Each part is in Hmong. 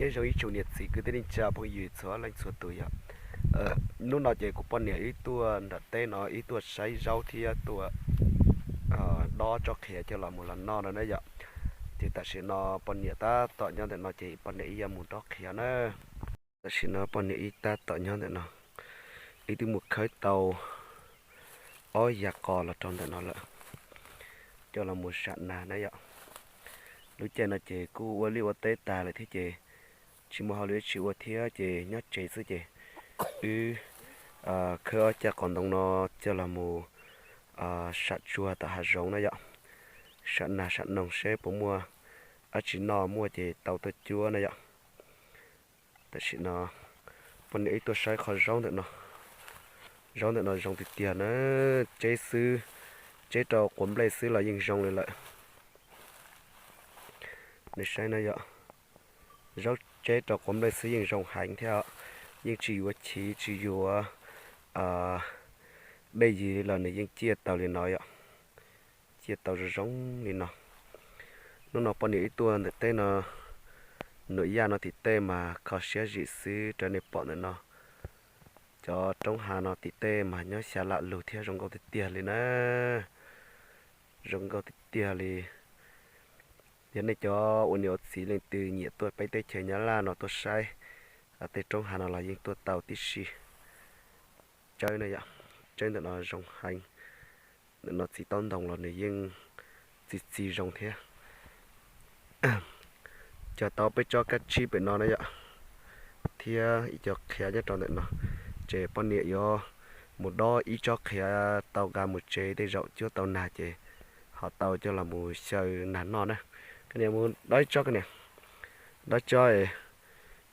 Nyob zoo ib tsoom niam txiv kwv tij neej tsa phooj ywg txhua leej txhua tus yom. Hnub no ces kuv poj niam wb tuaj nram teb no wb tuaj saib zaub thiab tuaj dob tsob qhiav coj los mus los noj no na yom. Ces tam sim no poj niam tab tom nyob ntawm no ces poj niam wb yuav mus dob qhiav na. Tam sim no poj niam wb tab tom nyob ntawm no, wb twb mus khawb tau ob yas qos los rau ntawm no lawm, coj los mus sam nas na yom. Lub caij no ces kuj ua liaj ua teb tas lawm thiab ces tsis muaj hauj lwm tsis ua thiab ces nyob tsev xwb ces wb khawb ob caj qos ntoo no coj los mus sam tsuag tom hav zoov na yom, sam nas sam noog seb puas muaj dab tsi noj, muaj ces tau tuaj cuab na yom. Tam sim no poj niam wb tuaj saib qhov zaub ntawm no, zaub ntawm no zoo tiag tiag na, tseb xwb, tseb rau quav nplej xwb los yeej zoo li lawm. Nws saib no yom, zaub tseb rau quav nplej xwb yeej zoo heev thiab, yeej tsis yuav chiv tsis yuav dej yig li los nws yeej ciaj tau li no yom, ciaj tau zoo zoo li no. Hnub no poj niam wb tuaj ntawm teb no, Nuam Yaj no tim tej mas kho siab zim xwb rau nej pom ntawm no. Cov roob hav no tim tej mas nyob xya lam lug thiab zoo nkauj tiag tiag li na, zoo nkauj tiag tiag li. Yog nej cov ua niam ua txiv leej twg nyiam tuaj peb teb chaws Nyab Laj no tuaj saib tej roob hav no los yeej tuaj tau tib si. Tsawb no yom, tsawb ntawm no zoo heev, ntawm no txiv taub ntoo los nws yeej txi txiv zoo thiab. Cog tau peb tsob kab tsib pem no na yom, thiab ib co qhiav nyob rau ntawm no, ces poj niam yuav mus dob ib tsob qhiav tau nqa mus tsev tej zaum cuab tau nag ces ho tau coj los mus xyaw nag noj na. Koj niam mus dob ib tsob koj niam, dob ib tsob,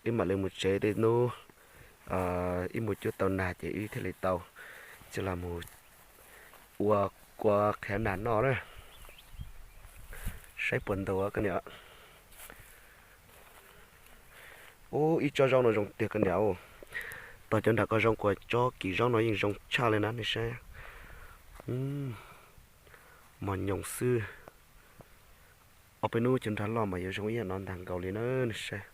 wb mam li mus tsev tej hnub wb mus cuab tau nag ces wb thiaj li tau coj los mus ua kua qhiav nag noj na. Saib puas ntuag koj niam. Ub, ib tsob zaub no zoo tiag koj niam. Tog cov nram ko zoo kuas tsob kis zaub no yeej zoo tshaj li na nej saib. Mos nyoos xwb. Ob peb hnub cov nrag loj mas yuav zoo ib yam no ntag nkaus li na nej saib.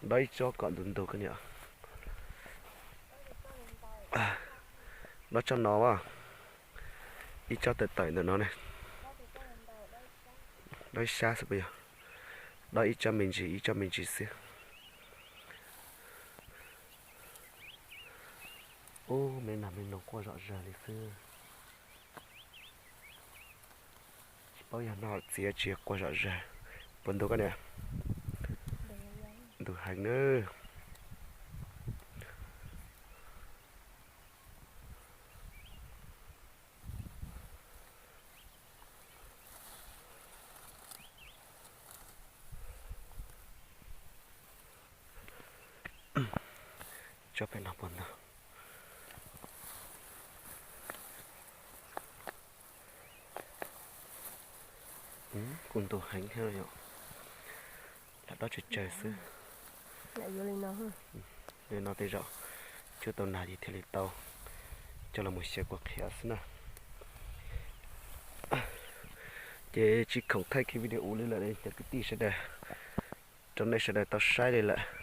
Dob ib tsob kom ntug ntug koj niam. Dob tsob no, ib tsob tawm tawm ntawm no ne. Dob ib sab xwb puas yog? Dob ib tsob me ntsis ib tsob me ntsis xwb. Ub, me nas me noog quaj zom zaws li xwb. Tsis paub yog noj txiav tsis yog quaj zom zaws. Puas ntug koj niam? Ntug heev nawb. Tsob pem no puas ntug? Kuj ntug heev thiab yom. Lam dob tsawg tsawg xwb. Li no tej zaum cuab tau nag ces thiaj li tau coj los mus xyaw kua qhiav xwb na. Ces tsis khoom thaij kiag video ua li lawm cov kwv tij sawv daws, rau nej sawv daws tau saib li lawm.